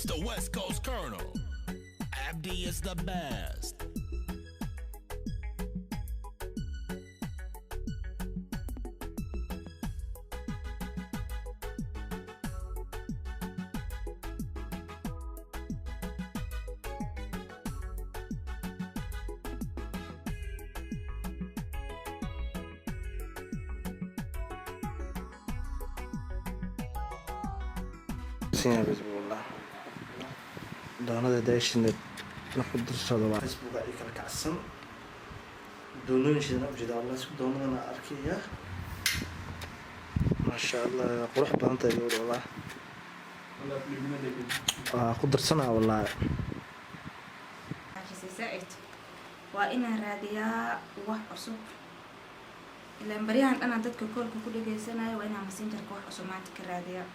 the West Coast Colonel. Abdi is the best. Wallah, doonada daashineed ku darsado waa Facebooka ay kala kacsan doonooyin shidan ujeeda. Allah, isku doonadana arkaya. Maasha Allah, qurux badan tahay gabadha. Wallah, waa ku darsanaa wallahi. Zaaid waa inaan raadiyaa wax cusub, ilaan baryahan dhanaan dadka call-ka ku dhageysanayo. Waa inaan Messengerka wax cusub maanta ka raadiyaa.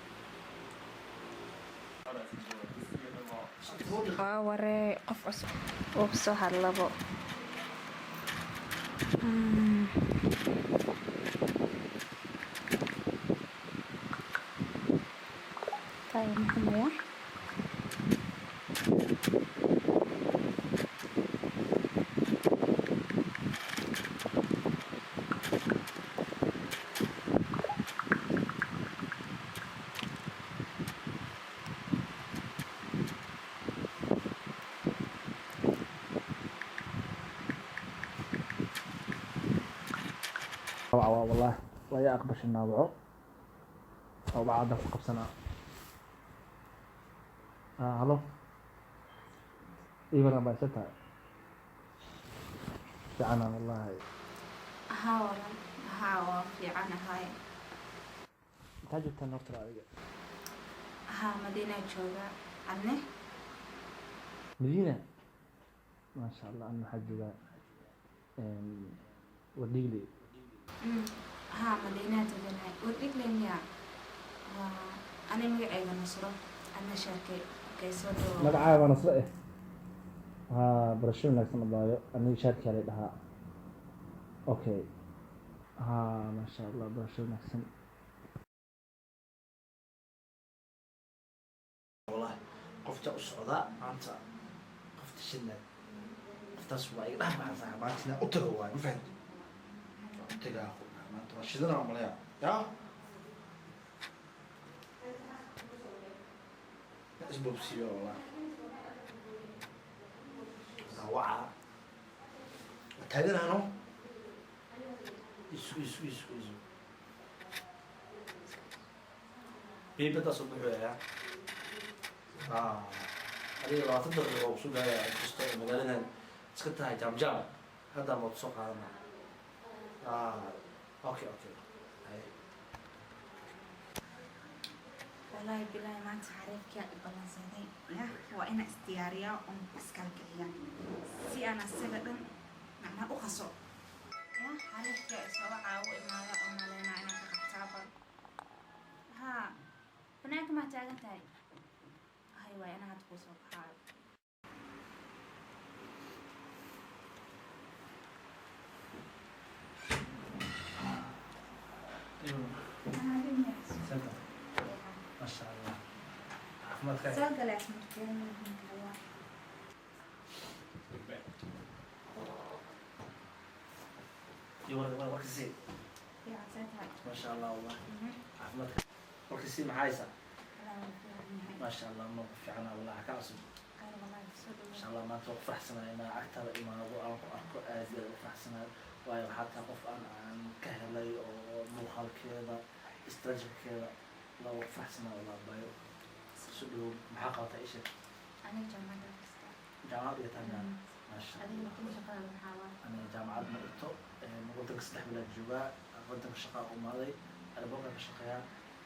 Waa waree, qof cusub oo soo hadlabo. Tayo maxamaya. Waa wallah, waa yaa aqbashay naawaco oo bacaadan ku qabsanaa. Halo, iwaran baa isa tahay fiicana wallahi. Haa waran, haa, waa fiicanahay. Intaa joogtaan horta adiga? Haa, Madiinaa jooga. Adne? Madiina, maasha Allah. Ana waxaa joogaa Wadhigle. Haa, Madiinaa deganahay. Wardhigle miya? Waa ani magacayga Nasro, adna sheekay. Okay, soo dhawow. Magacaaga waa Nasre eh? Haa, barasho wanaagsan abaayo. Aniga Shaarkiyaa lay dhahaa. Okay, haa, maasha Allah, barasho wanaagsan. Wallahi qofta u socdaa maanta, qofta shidnaad, qoftaas waa iga dhex baxsan. Maanta inaan u tago waay, ma fahamti? Waa u tagaa maanta, waa shidana malaya ya isbobsiyo. Wallahi waca waa taaganaano. Isu isu isu isu biibadaas u buxuyaa. Adiga 20 daqiiqo waa kusoo gaaraya, inkastoo ay magaaladan iska tahay jam jam. Hadda ma soo qaadana? Okay. Hay. Wallaahi bilaahi, maanta xariifkaa i ballansaday. Ya waa inaan isdiyaariyaa oon iskala kiciyaa si aan asaga dhan macnaa u qaso. Ya xariifkaa isoo caawo imaada oo maleynaa inaan ka qabtaaba. Haa, banaanka maa taagan tahay? Hay, waay anaa hadda kuu soo baxaayo. Senta. Maasha Allah, caafimaadka. Soo galaas markeen. Iyo war warkasi. Fiican, see tahay? Maasha Allah, wallah caafimaadka. Warkasi, maxaa haysaa? Maasha Allah, ma ku fiicana wallah ka cusub. Khayr wallahi, soo dhawow. Masha Allah, maanta waa ku faraxsanahay inaan agtaada imaado, aan ku arko. Aad iyo aad u faraxsanahay, waayo waxaa tahay qof aan ka helay oo muuqaalkeeda, structurekeeda la waa ku faraxsanahay wallah. Bayo, soo dhawow. Maxaa qabataa isha? Aniga jaamacadda kasta. Jaamacad dhigataa miyaa? Maasha Adiga Allah. kuma shaqada maxaa waay? Aniga jaamacad ma dhigto. Wadanka 3 bilaad joogaa, wadanka shaqaa u imaaday, airportka ka shaqeeyaa.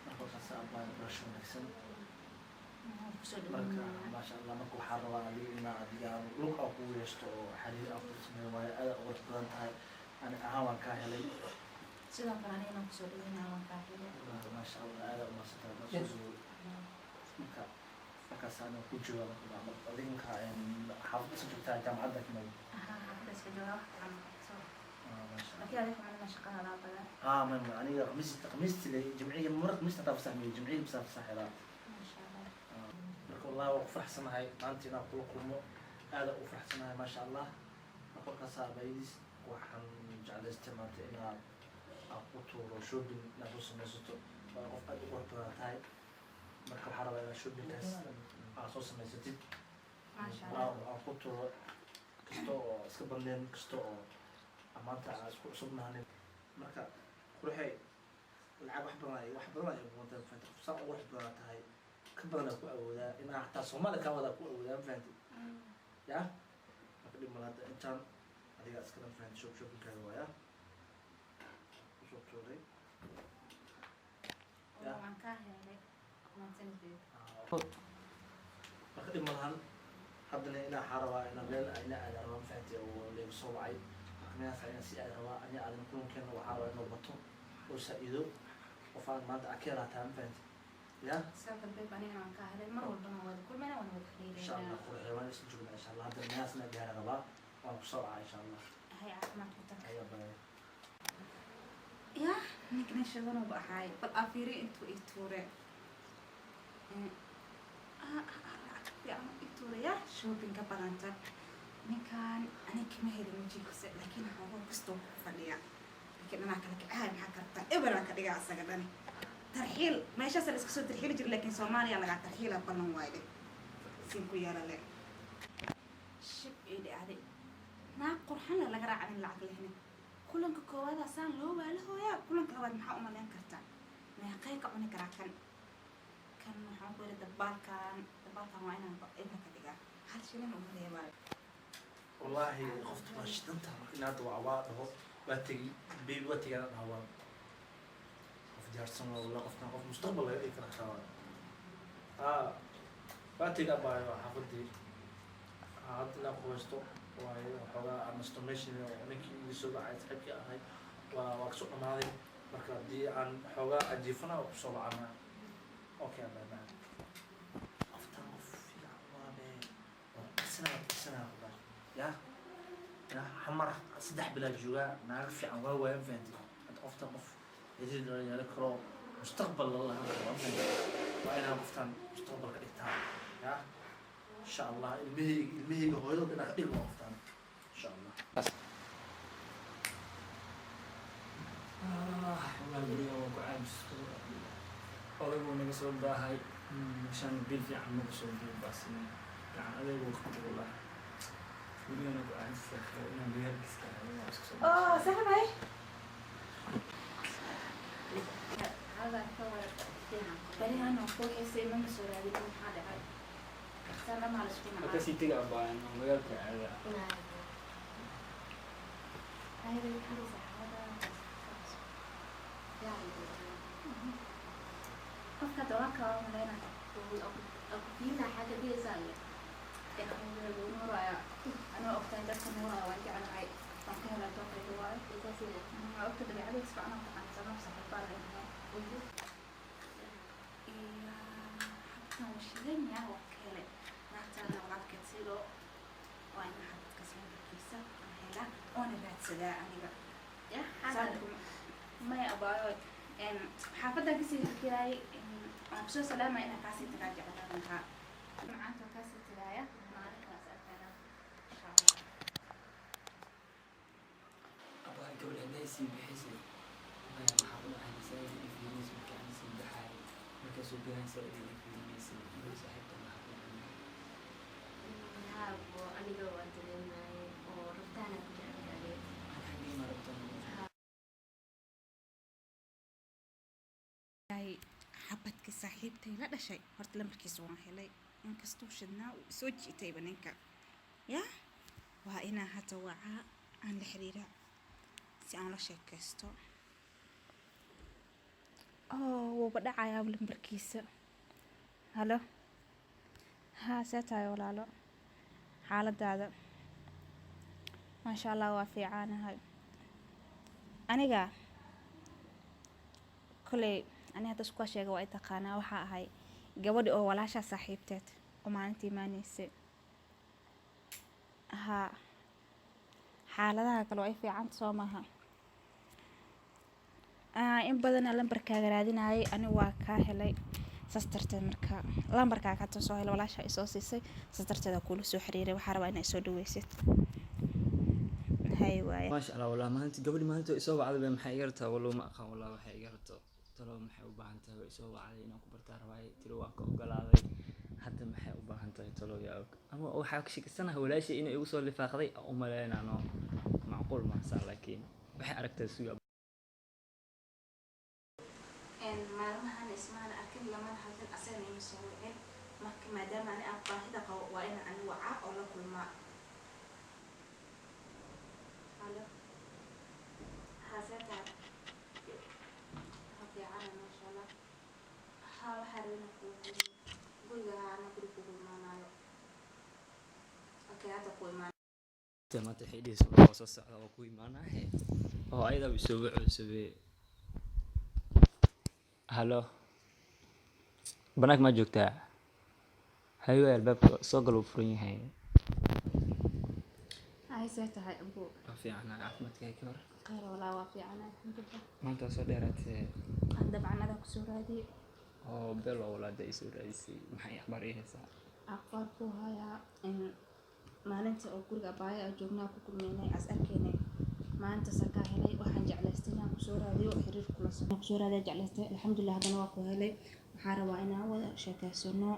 Marka warkaas abaa, barasho wanaagsan. Kusoo Marka dhawow. Maasha Allah. Marka waxaa rabaa adiga inaa adiga aan lug aa kugu yeeshto oo xiriir aa kugu sameeyo, waayo aad aa qurux badan tahay. Ani ahaan waan kaa helay. Sidoo kale anigana kusoo dhaweynaa, waan kaa helay. Maasha Allah, aad aa umahadsantahay. Marka markaas aniga ku jooga. Marka adiga marka xaafadda iska joogtaa, jaamacadda kamid? Haa, xaafadda iska joogaa, wax fiican ma qabto. Maasha Allah. Laakiin adiga xumana shaqada badan. Haa, ma aniga khamiista, khamiistii le, jimciga mar khamiista hataa fasax miyo, jimciga bisa fasax helaa. Maasha Allah. Marka Wallahi waan ku faraxsanahay maanta inaan kula kulmo, aada u faraxsanahay, maasha Allah. Marka markaas abaydiis waxaan jeclaystay maanta inaad aan ku tuuro shopping, inaad soo samaysato. Waa qof aad u qurux badan tahay, marka waxaa rabaa inaad shoppingkaas aad soo samaysatid. Maasha Allah. Aan ku tuuro kasta oo iska badneen, kasta oo maanta aan isku cusubnahanin. Marka quruxey, lacag wax badan ay, wax badan ay ugu fahantay. Qof saan u qurux badan tahay ka badan aan ku awoodaa inaa xataa Soomaali kaa wadaa ku awoodaa, ma fahantay? Ya, marka dhib mala, hadda intaan adiga iskala fahantay, shoppingkaaga waaya usoo tuuray. Oo waan kaa helay, mahadsanid babe. Marka dhib malahan, haddana inaa waxaa rabaa inaa meel ina aada rabaa, ma fahantay? Oo laygu soo wacay, marka meelaas ayaan sii aada rabaa. Ani aadan kulankeena waxaa rabaa inuu bato oo saa-iido, qof aan maanta aan ka helaataa, ma fahantay? Ya. Sidoo kale babe, anigana waan kaa helay. Mar walbana waan wada kulmayna, waan wada Insha Allah. xiriireynaa. Qurxey, waan isla joognaa insha Allah. Haddana meelaas inaa gaara rabaa, waan kusoo wacaa insha Allah. Hay, caafimaad ku tag. Ayaa baday. Ya, ninkana shadanuba ahaay. Bal aa fiiri intuu ii tuure. Lacag fiican ii tuure. Ya, shopping ka badanta ninkan aniga kama helin wejigiisa, laakiin xoogo kastoo ku fadhiya, laakiin anaa kala kacahay. Maxaa kartaa, eberaa ka dhigaa asaga dhani. Tarxiil meeshaas la iska soo tarxiili jira, laakiin Soomaaliya lagaa tarxiila ballan waayle siin ku yeelale shib ii dhacday. Naag qurxan le laga raacin, lacag lehne. Kulanka koowaad asaan loo waalahooyaa, kulanka labaad maxaa umaleyn kartaa? Meeqay ka cuni karaa kan? Kan waxaan ku yidhi dabaalkan, dabaalkan waa inaan ibra ka dhigaa, hal shilin uma reebaayo. Wallaahi qofta waa shidanta. Marka in hadda waa dhaho, waa tegi baby, waa tegi, dhaha, waa qof diyaarsan waa. Wallah, qoftan qof mustaqbal laga dhigi kara xataa waa. Haa, waa tegi abaayo xaafadii. Hadda inaan qubaysto waayo, waxoogaa aan nasto meeshii oo ninkii ii soo dhacay saaxiibkii ahay waa kasoo dhamaaday. Marka haddii aan xoogaa ajiifana waa kusoo wacana. Okay abaayo, macaan. Qoftan qof fiican waabe, waa qisanaa, qisanaa wallahi. Ya ya, Xamar 3 bilaa joogaa, naaga fiican waa waaya, ma fahanti? Hadda qoftan qof xiriir lala yeelan karo, mustaqbal lala lahaan karo, ma fahanti? Waa inaan qoftan mustaqbal ka dhigtaa. Ya, insha Allah, ilmahayga hooyadood inaan ka dhigo waa qoftan, insha Allah. Ah, walaa guriga waa ku caajistay. Odaygu naga soo daahay shan bil, fiican nagu soo duubaasina gacan adaygu qabta. Wallahi gurigana ku caajistay, inaan magaalkiiska aado waa iska soo. Oh, saaxiibay. Berihan waan kuu xiisay, mana soo raadin. Maxaa dhacay? Saan dhamaa la isku Waa nacaa. Kasii tega abaan oo magaalka aada. Qofka doonka waa maleyna. Nuuraya. Anoo ogtahay dadka nuuraya waan jeclahay. Waan ka helaa doonkayga waayo. Waa ogta dabeecadayda si fiican u taqaana, sabab saaxiibaa lahayn. Iyo habkan waa shidan yahay, waan ka helay. Naagtaana walaalkeed sidoo waa in xabadkaas lambarkiisa aan helaa oona raadsadaa aniga. Maya abaayo, xaafadan kasii fikiraayay, waan kusoo salaamaya inaan kaasii tagaa jeclaan lahaa. Macaanta kaasii tagaaya maalinkaas arkana. Insha Allah. Abaa, gabadha hadday sii bixisay maya, maxaa ku dhacay? Masaajid i fiirinaysa markii aan sii baxaay, markaasoo garan saa i fiirinaysay gabadha saaxiibta, maxaa ku dhacay? Haabo, aniga waa dareemaye oo rabtaana ku jecel. Aan xaggee ma rabtaan? Xabadkii saaxiibtay la dhashay horta lambarkiisa waan helay, inkastuu shidnaa uu soo jiitayba ninka. Ya, waa inaa hadda wacaa, aan la xiriiraa si aan la sheekaysto. Oh, wuuba dhacayaa lambarkiisa. Halo, haa, see tahay walaalo? Xaaladaada? Maasha Allah, waa fiicaanahay aniga. Koley ani hadda isku sheega, waa i taqaanaa. Waxaa ahay gabadhi oo walaashaa saaxiibteed oo maalintii imaanaysay. Haa, xaaladaha kale waa i fiicanta, soo maaha? In badanaa lambarkaaga raadinayay, ani waa kaa helay. Saas darteed marka lambarkaaga hadda soo helo, walaasha ay soo siisay, saas darteed kuula soo xiriiray. Waxaa rabaa inaa soo dhaweysid. Hay waaye. Maasha Allah, wallah maalinta gabadhi maalinta way isoo wacday. Maxay iga rabtaa? Wallow ma aqaan wallah waxay iga rabto. Talo maxay u baahan tahay? Way isoo wacday, inaan ku bartaa rabaaye tiro, waan ka ogolaaday. Hadda maxay u baahan tahay? Talo yaa og. Ama waxaa ka shakisanahay walaashay inay igu soo lifaaqday u maleynaano. Macquul maasaa, laakiin waxay aragtaa suga. Maalmahan ismaana arkin, lamana hadlin, asagana ima soo wicin. Marka maadaama ani aan baahida qabo, waa inaan ani wacaa oo la kulmaa. Halo, haasee tahay? Ha, fiicana, maasha Allah. Ha, waxaa rabay inaan kuu guriga. Ha, ana guri kugu imaanayo. Okay, hadda ku imaan. Maanta waxay dhihaysa waa soo socda, waa ku imaanahe, oo ayadaaba isoo waceysabe. Halo, banaanka maa joogtaa? Hayo, albaabka soo gal, wuu furan yahay. Hay, see tahay, abu? Waa fiicana, caafimaadkaaga ka hor? Khayr walaa, waa fiicana, alxamdulilah. Maanta waa soo dheeraatee. Dabcan adaa kusoo raadiyey. Oo belo walaada ay soo raadisay. Maxay akhbaar ii haysaa? Aqbaar ku hayaa in maalinta oo guriga abaaya aan joognaa ku kulmeynay, as arkaynay, maalintaasaan kaa helay. Waxaan jeclaystay inaan kusoo raadiyo, xiriir kula kusoo raadiya jeclaystay. Alxamdulilah, haddana waa ku helay. Waxaan rabaa inaan wada sheekeysano,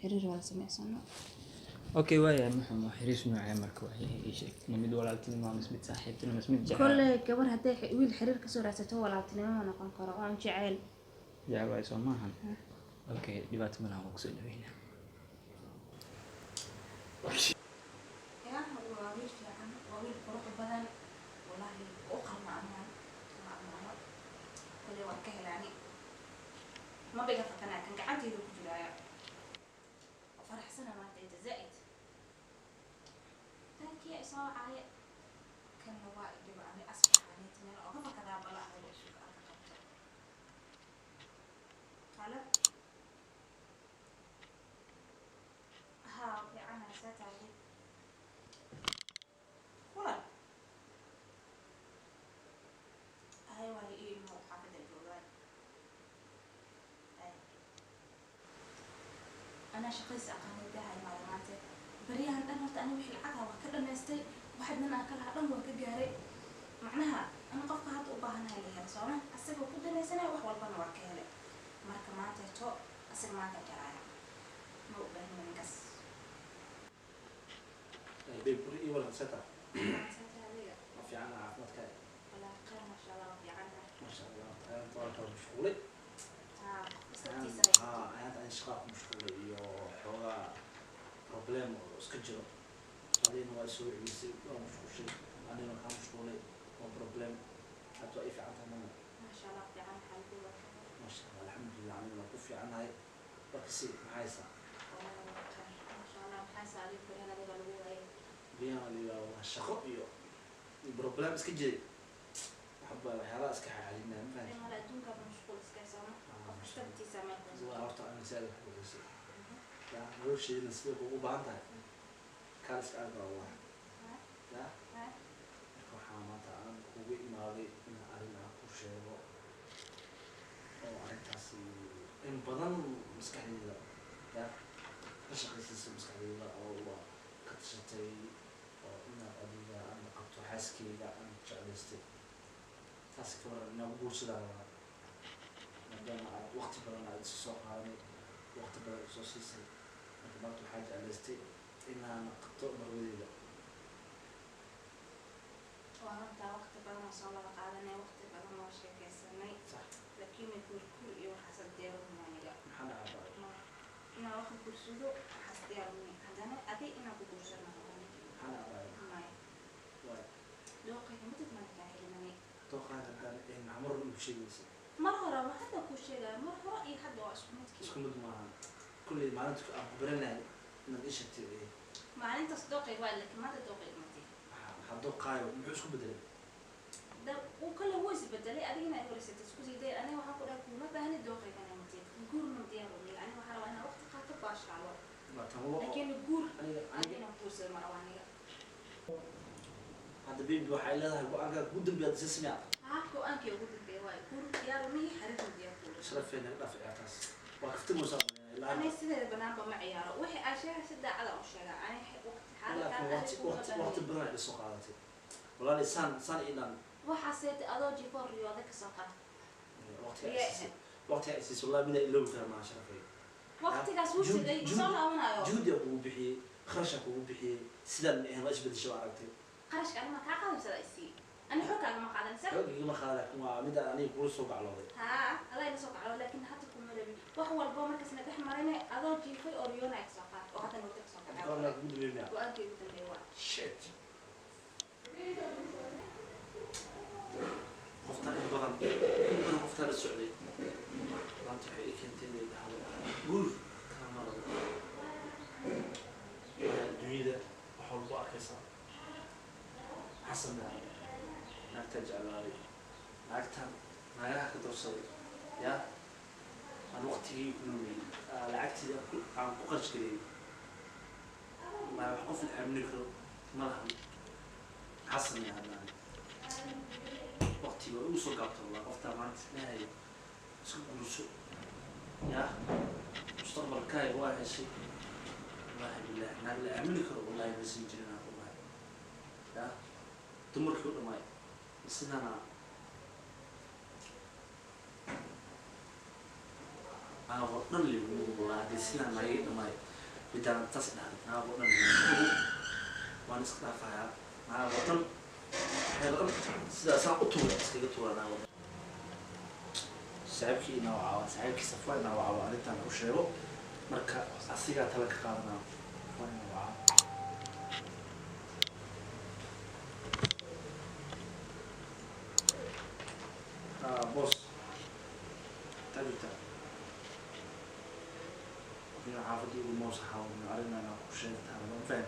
xiriir wada sameysano. Okay, waaya, muxuu xiriir noocee marka? Waxay ii sheeg, ma mid walaaltinimo mise mid saaxiibtinimo mise mid jecel? Kolley gabar hadday wiil xiriir kasoo raadsato, walaaltinimo ma noqon karo, waan jecel. Jecel waay, soo maahan? Okay, dhibaato malaha, waan kusoo dhaweynaa. Ya, waa wiil fiican, waa wiil qurux badan, wallaahi u qalma amaan ma amaano. Kolley waan ka helaani, maba iga fakanaa, kan gacantayda ku jiraaya. Faraxsana maanta inta zaa'id tankiya isoo wacaaye. Kanna waa idhibacday asbaxaneet, meel oga fakadaa bala ahayo isuga arka qabto. Halo, haa, fiicana, see tahay kulan? Hay waayo, ii imo, xaafadda joogaan. Hay, anaa shaqadiisa aqaanay, daha imaada maanta. Baryahan dhan horta ani wixii lacagaha waa ka dhamaystay, waxa dhan aan ka lahaa dhan waa ka gaaray. Macnaha ana qofka hadda u baahanahay la helay sooma, asagoo ku danaysanaya wax walbana waa ka helay. Marka maanta to asaga maanta jaraaya, ma u baahnin ninkaas. Babe, guri ii waran, seta? Ma fiicana, caafimaadkaaga? Walaa khayr, maasha Allah, waa fiicanahay. Maasha Allah. Ayaanta waa kala mashquulay. Haa, isagtiisa. Haa, ayaanta aan shaqaa ku mashquulay iyo xoogaa problem oo iska jiro. Adigna waa isoo wiciisay, waa mashquushay, anigna kaa mashquulay, waa problem. Hadda waa ii fiican tahay, mana? Maasha Allah, fiican xaaladii waa. Maasha Allah, alxamdulilah, anigna waa ku fiicannahay. Marka si maxaa haysaa? Walaa waa khayr, maasha Allah. Maxaa saaday baryahan adiga lagu waayay? Biyaha iyo shaqo iyo problem iska jiray, waxba waxyaalaha iska xaxalinaya, ma fahanti? Mala adduunkaaba mashquul iska sooma, qof kasta agtiisa meel ku Waa horta aniga si aad wax ugeysay ya nolosheedana siday kugu baahan tahay, kaaliska aad baa wallahi ya. Marka waxaa maanta aan kugu imaaday in arrin aan ku sheego, oo arrintaasi in badan maskaxdeyda ya ka shaqaysiisay, maskaxdeyda oo waa ka tashatay, oo inaad adiga aan qabto xaaskeyga aan jeclaystay. Taas ka waran inaan ku guursadaa rabaa, maadaama aad waqti badan aad isu soo qaadanay, waqti badan isoo siisay. Marka maanta waxaa jeclaystay inaan qabto marwadeyda. Waa horta waqti badan oo soo wada qaadanay, waqti badan oo sheekaysanay. Sax. Laakiin guurguur iyo waxaas diyaar uma aniga. Maxaa dhacaa? Inaan wax guursado waxaas diyaar uma. Haddana adig inaan ku guursano. Maxaa dhacaa? Maya. Waay? Dooqayga matid mana kaa helinani. Dooqaaga haddaan maxaa mar hore igu sheegaysa? Mar hore ma hadda kuu sheegaya, mar hore iyo hadda waa isku midkii. Isku mid maaha. Kulley maalinta aan ku baranayay inaad ii sheegtay Maalintaas dooqayga waa, laakiin maanta dooqayga matid. Maxaa dooqaayo muxuu isku bedelay? Da uu kale wuu isbedelay. Adigina ay horeysatay isku sii day. Aniga waxaan ku dhahay kuuma baahni, dooqaygana matid, guurna diyaar uma. Aniga waxaa rabaa inaan waqti qaato, baashaalo. Waa tan waa Laakiin guur aniga aniga inaan guursado ma rabo aniga. Hadda baby waxay leedahay go-aankaa ugu dambeeya hadda si samiya. Haa, go-aankii ugu dambeeya waayo, guur diyaar umihi, xariirna diyaar kuula. Sharafee naga dhaaf ciyaartaas. Waa kafti muusa. Ani sideeda banaanba ma ciyaaro, wixii aan sheegay si daacada u sheegaa. Ani waqti xaadirkaan Waqti waqti waqti badan ay soo qaadatay walaal, saan saan ilan. Waxaaseete adoo jifo riyooda kasoo qaad. Waqti ay siisay, waqti ay siisay, wallahi mida iloobi kara maa, Sharafay. Waqtigaas wuu tegay, ma soo laabanayo. Juhdiga kugu bixiyey, kharasha kugu bixiyey, sidaan ma ahayn, waa isbedeshay, waa aragtay. Qarashka anima kaa qaadaysa isii, ani xogkaaga ma qaadanaysa. Xoog igama qaada, laakiin waa mida aniga kula soo gaclooday. Haa, adaa ila soo kaclo, laakiin hadda kuma rabin. Wax walbo markaasna dhex marayna adoo jiifay oo riyoonaya kasoo qaad, oo haddana wada kasoo Goorma kacay. kugu dambeeyay miyaa? Go-aankii ugu dambeeya waa. Shit, qoftaan in badan, in badan qoftaan la socday, maanta waxay ii keentay inay dhahdo guur kama rabo. Adduunyada wax walbo arkaysaa. Xasan baa naagtaa jeclaaday, naagtaan naagaha ka doorsaday, yaa aan waqtigii ku lumiyey, lacagtiida aan ku qarash gareeyey. Wallahi wax qof la aamini karo ma lahan. Xasan yaa hadlaan waqtiga waa igu soo gaabta. Wallah qoftaa maanta ilaahay iska guurso, yaa mustaqbalkaaga waa heshay. Wallahi billahi naag la aamini karo wallahi ma siin jirin aan, wallahi yaa dumarkii u dhamaay sidana naagoo dhan ligu. Wallahi haddii sidaan naagii dhamaay midaan taas dhahday, naagoo dhan ligu waan iska dhaafayaa. Naagoo dhan waxay dhan sidaasaan u tuura, iskaga tuura naagoo dhan. Saaxiibkii inaa wacaawa, saaxiibkii Safwa inaa wacaawa, arrintan u sheego. Marka asigaa tala ka qaadanaa, waa inaa wacaa. Boss, taa joogtaa nin xaafadda igu moos xaawo arrin inaa ku sheegtaa, ma faham?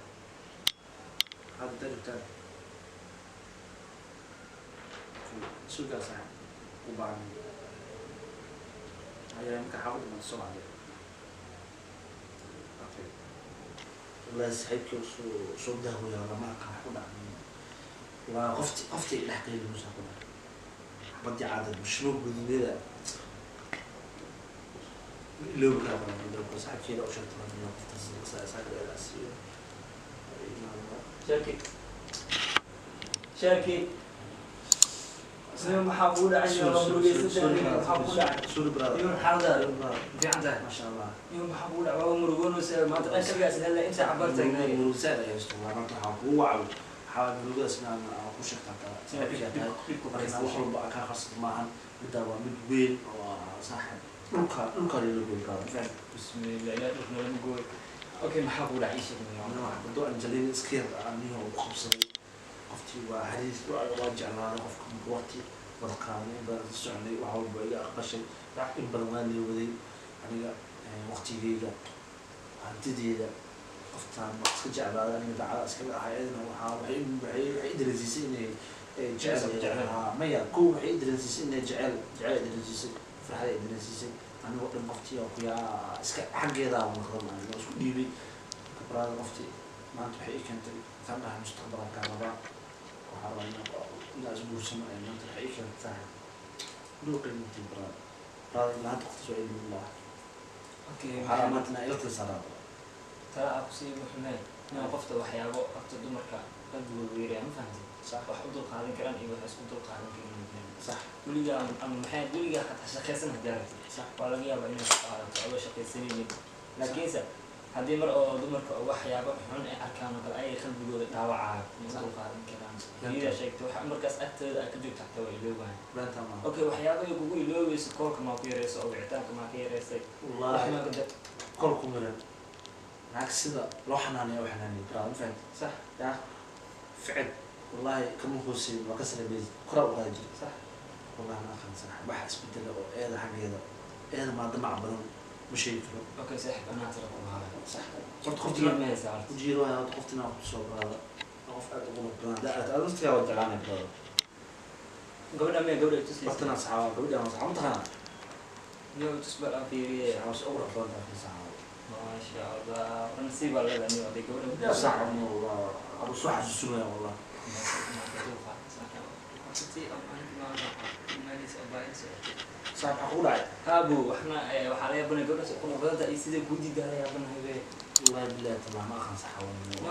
Hadda taa joogtaa sugaa saaxib u baahan ayaa marka xaafadda maanta soo wacday. Okay, wallahi saaxiibkii soo soo daahwaya lama aqaan ku dhacay. Waa qofti qofti dhex qeyli musa ku dhacay xabadii caadad mushmo gududeeda iloobi kara badan dalka saaxiibkeeda u sheegtay inuu qoftaas saaxiibkeeda siiyo. Sharki, Sharki, isna maxaa kugu dhacay? Waa murugaysan, maxaa kugu dhacay? Sorry brother. Iyo xaaladaada fiican tahay? Masha Allah. Iyo maxaa kugu dhacay? Waa murugoonaysaa maanta dhan kaligaas hella inta cabar taagnay. Murugsaad ay haysto waa maanta waxaan kugu wacay, waxaa murugadaas inaan aan ku sheegtaa kala saaxiibkeeda tahay. Marka wax walba aan kaa qarsato maahan, middaa waa mid weyn oo saaxib dhulka dhulka lala gooy brother, faham? Bismillah, ilaa dhulka nalama gooy. Okay, maxaa kugu dhacay? Ii sheeg. Ana wax bado Angelina iska yar anigoo ku qabsaday qoftii, waa xariis, waa jeclaaday qofka. Marka waqti wada qaadanay, in badan isla soconay, wax walba iga aqbashay, in badan waa leewaday aniga waqtigeyga, hantideeda. Qoftaan waa iska jeclaaday aniga, dacada iskaga ahay. Iyadana waxaa waxay waxay waxay i dareensiisay inay jecel. Jecel. Haa, maya, kow waxay i dareensiisay inay jecel jecel i dareensiisay, farxad i dareensiisay. Anigoo dhan qoftii oo kuyaa iska xaggeedaa noqdan, aniga isku dhiibay kabraada. Qoftii maanta waxay ii keentay intaan dhahay mustaqbalka rabaa, waxaa rabaa inaan isguursano. Ay maanta waxay ii keentay saaxib duuqay mintiin braada braada ilaa hadda qoftaas waa ilmi lahaa. Okay. Waxaa rabaa maanta inaan ila tilsaaraa. Tala aa kusii muxumee inaa qofta waxyaabo horta dumarka qalbigooda weeraya, ma fahamtay? Sax. Wax u dulqaadan karaan iyo wax isku dulqaadan karin. Sax. Weligaa ama maxay weligaa xataa shaqaysan haddii aragtid, Sax. waa laga yaabaa inaad ku qaadato adoo shaqaysanaynin, laakiinse haddii mar oo dumarka oo waxyaabo xun ay arkaan oo kale ayay qalbigooda dhaawacaayo, ma Sax. dulqaadan karaan. Hooyadaa sheegtay waxa markaas agtooda aad ka joogto xataa waa iloobahan. Beenta maaha. Okay, waxyaabo ay kugu iloobayso, koolka maa ku yareyso oo wicitaanka maa ka yareysay? Wax Wallaahi maa ka kolku miran naag sida loo xanaaneeya u xanaaneeyay brother, ma fahamtay? Sax. Yaa ficil wallaahi kama hooseyn, waa ka sareebayay, koraa u qaadi jiray. Sax. Wallahi ma aqaan saaxib waxa isbedela oo eeda xaggeeda eeda maa damac badan ma sheegi karo. Okay saaxib, anaa tala ku haaya. Sax, horta qoftiga qoftina ma haysaa horta? Ujeedo waayo horta qoftina ku soo brother, waa qof aad u qurux badan haddaa aragto aad naftigaa waa jeclaanay brother. Gabadha miya gabadha ay tusaysa? Hortana saxaaba gabadhaan waa saxaaba mataqaanaa. Niyo tus bal aan fiiriye. Saxaaba si ugu qurux badan tahay saxaaba. Maasha Allah, nasiib baa leedahay niyo hadday gabadha. Yaa saaxib wallah abu soo xasuusinaya wallah. Sax. Sax maxaa kugu dhacay? Haabu waxna waxaa laga yaabana gabdhaas oo qurux badan tahay iyo sidee kuu diidaa laga yaabanahay be. Wallahi billahi tallahi ma aqaan saxa. No,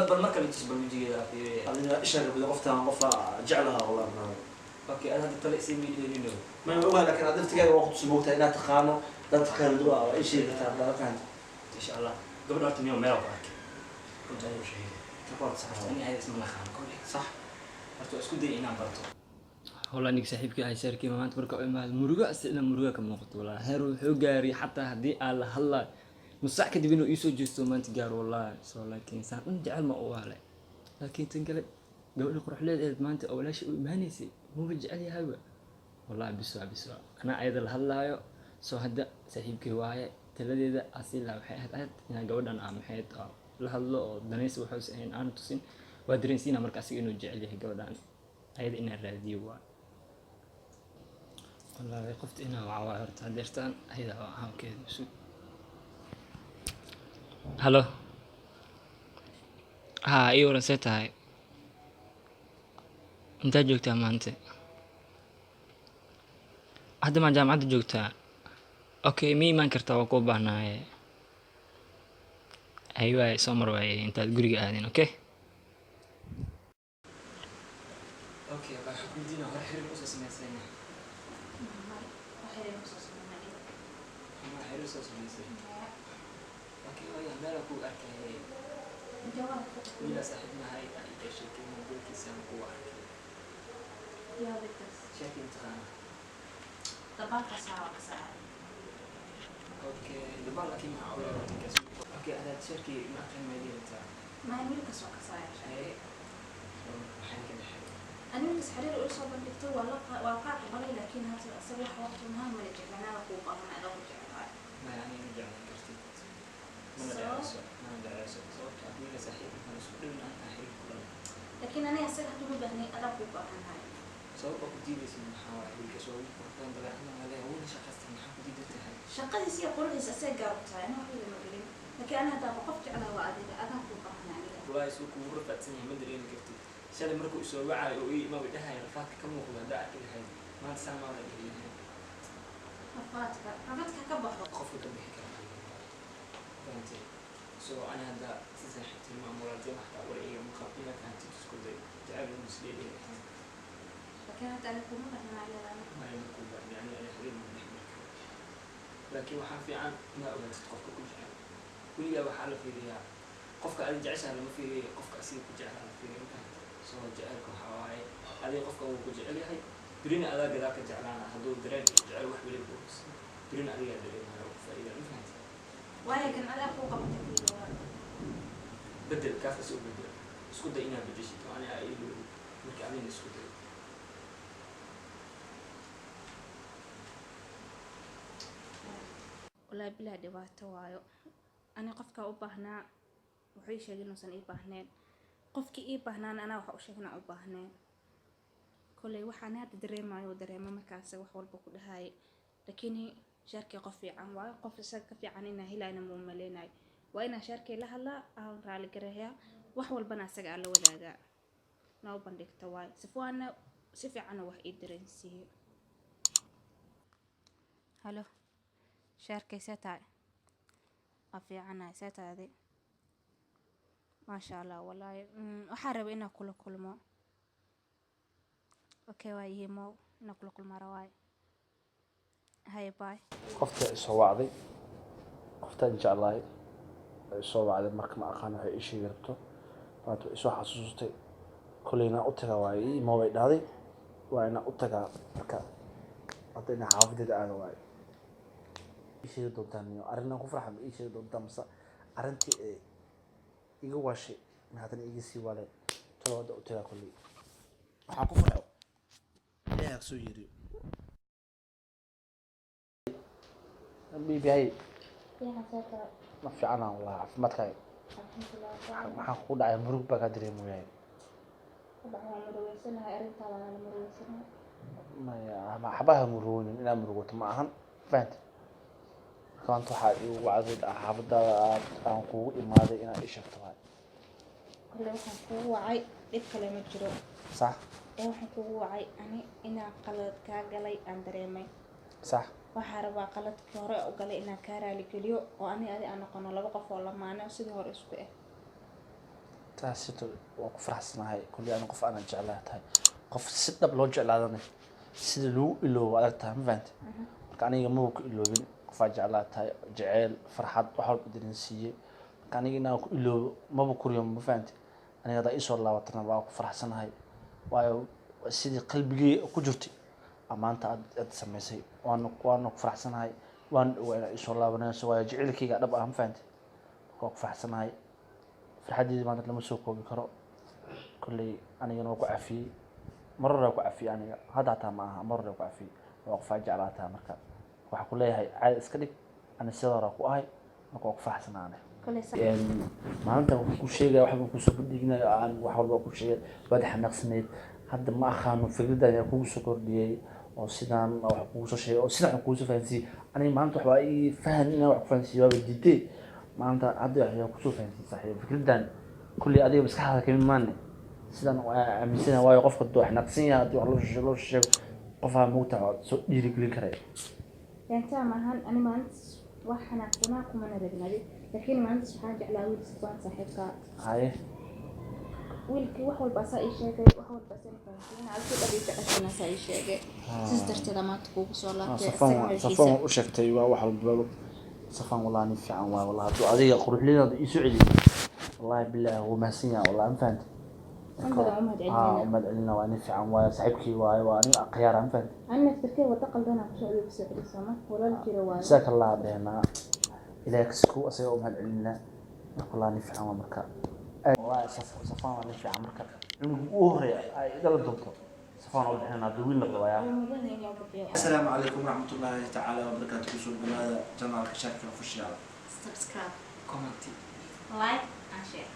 bal mar kale tus, bal wejigeeda fiiriye. Adiga ishaga bida qoftaan qofa jeclaha wallahi brother. Okay, ada hadda tale isii miidheelino. Ma ogahay, laakiin aad laftigaaga waa kutusi moogtahay inaad taqaano dadka kala duwan waa ii sheegi kartaa haddaad fahanto. Insha Allah gabadha horta miyo meel ku arkay, runta ayuu sheegay. Takood sax. Ani ayada isma naqaan kole. Sax. Horta waa isku day inaan barto. Hola nig saaxiibkii ahay shaarkii maanta marka u imaado muruga asina muruga ka muuqato. Walaa heer wuxuu gaaray xataa haddii aan la hadlayo nus saac kadib inuu iisoo jeesto maanta gaaro wallahi. Soo laakiin saan dhan jecel ma u waale, laakiin tan kale gabadha quruxleed eed maanta oo walaasha u imaanaysay muba jecel yahayba wallahi. Biswa biswa anaa ayada la hadlaayo. Soo hadda saaxiibkii waaye, taladeeda asila waxay ahayd aad inaan gabadhan aan maxayd oo la hadlo oo danaysi waxuus ahayn aan tusin. Waa dareensiina marka asiga inuu jecel yahay gabadhan, ayada inaan raadiyo waa wallaahi. Qofta inaa waca waay horta hadeertaan ayada waa ahaankeeda sug. Halo, haa, ii waran, see tahay? Intaa joogtaa maanta? Hadda maa jaamacadda joogtaa? Okay, ma imaan kartaa? Waa kuu baahnaaye. Hay waaye, soo mar waaye intaad guriga aadin. Okay, okay, waxaan ku weydiinaa, hore xiriir usoo samaysayna? Wax xiriir kusoo sameynay. Ma xiriir soo samaysay? Okay, waaya meelaa kuu arkayay. Jawaab. Wiilaa saaxiibnahay aa iga sheekay mobilkiisaan kuu arkay. Jawaabtaas. Sheekay mataqaana? Dabaalka saa waa ka saaray. Okay, dabaal laakiin maxaa u leedahay ninkaas? Okay, adaad sheekay ma aqaan maadiyartaa? Maya, wiilkaas waa ka saaray. Haye, maxaa ka dhexeeya? Ani wiilkaas xiriir ula soo bandhigtay, waa la waa kaa aqbalay, laakiin hadda isaga wax waqti mahan mala jeclanaa kuu baahan adoo ku jeclahay. Maya, aniga ma jeclaan kartid, mana Sabab? dheceyso, mana dheceyso, sababto ah wiila saaxiib mana isku dhowna aan xiriir kulan. Laakiin aniga isaga hadda uma baahnay, adaa kuu baahanhay. Sabab oo ku diidaysa maxaa waaye? Wiilkaas waa wiil qurux badan, dabeecadna waa leeyahay, wuuna shaqaystaa, maxaa ku diidan tahay? Shaqadiisa iyo quruxdiisa isaga gaar u tahay, ana wax igama gelin, laakiin ani haddaaba qof jeclaha waa adiga, adaa kuu baahanay aniga. Wallaahi suu kugu rafaadsan yahay ma dareemi kartid. Shalay markuu isoo wacayo oo ii imaa dhahay rafaadka ka muuqda haddaa arki lahayd maanta saa maada dhihi lahayd. Rafaadka, rafaadka ka baxo. Qofka ka bixi kara, fahantay? So ani hadda si saaxiibtinimo ama walaaltinimo xataa wala iga maqab inaad fahantid isku day, jacayl uu isleeyahay ahayn. Laakiin hadda aniga kuma baahnaa leedahay. Maya, markuu baahni ani ani xiriir ma dhex mari karo, laakiin waxaa fiican inaad ogaatid qofka ku jecel. Weligaa waxaa la fiiriyaa qofka adi jeceshaha lama fiiriyo, qofka asiga ku jecel la fiiriyo, ma fahantay? Soo jaceylka waxaa waaye adiga qofka wuu ku jecel yahay, birina adaa gadaal ka jeclaana. Hadduu dareen iyo jecel wax weliba ku hubsan, birina adigaa dareemaya oo ku faa'iida, ma fahantay? Waayo kan adaa kuu qabatay kuyihi waa. Bedel kaas asi u bedel, isku day inaad bedeshid oo ani aa iloobi marka adina isku day. Wallaahi bilaa dhibaato waayo. Ani qofkaa u baahnaa wuxuu ii sheegay inuusan ii baahneen, qofkii ii baahnaana anaa waxa u sheegay inaan u baahneen. Kolley waxaan hadda dareemayo dareemo markaas wax walba ku dhahayay, laakiin shaarkii qof fiican waayo, qof isaga ka fiican inaa helayna muu maleynayo. Waa inaa shaarkii la hadlaa, aan raali gareeyaa, wax walbana asaga aan la wadaagaa, noo bandhigta waayo sifuwaana si fiicanna wax ii dareensiiyo. Halo shaarkay, see tahay? Waa fiicanahay, see tahay adi? Maasha Allah. Wallaahi waxaa rabay inaan kula kulmo. Okay, waa yihiimow inaan kula kulmaa rawaaye. Haye, bye. Qofta isoo wacday, qoftaan jeclahay isoo wacday, marka ma aqaan waxay ii sheegi rabto. Maanta way isoo xasuustay kolley inaan u tagaa waaye. Ii imo bay dhahday, waa inaan u tagaa. Marka hadda inaan xaafadeeda aado waaye. Ii sheegi doontaan iyo arrin aan ku farxa ma ii sheegi doontaan, mase arrintii ee iga waashay ma haddana iga sii waalay? Talo hadda u tagaa kolley waxaan ku farxo Ilaahay ha soo yeeriyo. Bibi, hay. Ma fiicana wallahi, caafimaadkaaga? Maxaa kugu dhacay? Murug baa kaa dareemoyahay. Maya, ma xabaha murugoonin, inaad murugoto ma ahan, fahant? Marka maanta waxaa iigu wacday xaafadaada aad aan kugu imaaday inaad ii sheegto waay. Kolley waxaan kugu wacay dhib kale ma jiro. Sax. Ee waxaan kugu wacay ani inaan qalad kaa galay aan dareemay. Sax. Waxaa rabaa qaladkii hore u galay inaan kaa raaligeliyo oo ani adi aan noqono laba qof oo lamaane oo sidii hore isku ah. Taasito waan ku faraxsanahay. Kulli ani qof aanan jeclaa tahay, qof si dhab loo jeclaadana sida lagu iloobo adag tahay, ma fahanti? Marka aniga maba ku iloobin. Qofaa jeclaa tahay, jeceyl, farxad, wax walba dareensiiyey. Marka aniga inaan ku iloobo maba kuriyo, ma fahanti? Aniga haddaa iisoo laabatana waa ku faraxsanahay, waayo sidii qalbigey ku jirtay maanta aad samaysay. Waana ku faraxsanahay, waan ogaa inaad iisoo laabanayso, waayo jaceylkayga dhab ah, ma fahanti? Marka waa ku faraxsanahay, farxaddeeda maanta lama soo koobi karo. Kolley anigana waa ku cafiyey, mar hore ku cafiyey aniga, hadda hataa ma aha, mar hore ku cafiyey. Waa qofaa jeclaataa. Marka waxaa ku leeyahay caadi iska dhig, ani sida hore ku ahay. Marka waa ku faraxsanaa aniga. Koley Maalinta waxaan ku sheegaya, waxba kusoo bandhignayo, aan wax walba ku sheegay, waad xanaaqsanayd. Hadda ma aqaano fikraddan ayaa kugu soo kordhiyey oo sidaan wax kugu soo sheegay oo sidaan wax kugu soo fahansiiyey. Aniga maanta waxbaa ii fahan inaan wax ku fahansiiyo waaba diiday maanta. Hadda waxyaa kusoo fahansiiyey saaxiib fikraddan. Kulley adiga maskaxdaada kamid maane, sidaan waa aaminsanahay, waayo qofka hadduu xanaaqsan yahay, haddii wax loo sheego, qofaa moogtahay waad soo dhiirigelin karaya. Beentaa maahan, ani maalintaas wax xanaaqsanaa kumana rabin adi, laakiin maalintaas waxaan jeclaa wiil Safaan saaxiibkaa. Haye. Wiilkii wax walba asaa ii sheegay, wax walba asaa ii fahansiin, adigu dhab ii jeceshiin asaa ii sheegay. Sidaas darteeda maanta kuugu soo laabtay Safaan isaga waa magaciisa. Safaan waa u sheegtay, waa wax walba Safaan. Wallahi nin fiican waay. Wallahi hadduu adiga quruxliyadaada ii soo celiyey, wallahi billahi wuu mahadsan yahay wallahi, ma fahanti? In badan u mahad celinayna. U mahad celina, waa nin fiican waaye, saaxiibkii waaye, waa nin akhyaar ah, ma fahanti? Ani naftirkay wada qaldanaa ku socday, ku soo celi sooma, walaal jira waaye. Jazaaka Allah dhehnaa, ilaahay kasku asaga u mahad celinaa. Marka wallahi nin fiican waa. Marka wallahi Safaan waa nin fiican. Marka cunuga ugu horeeya ay idala doonto Safaan oo bixinana hadduu wiil noqdo waayaa. Wuu mudan yahay in loo bixiyo. Asalaamu calaykum waraxmatullaahi tacaala wabarakaatu. Kusoo dhawaada channelka Shaakir Official. Subscribe. Comment. Like and share.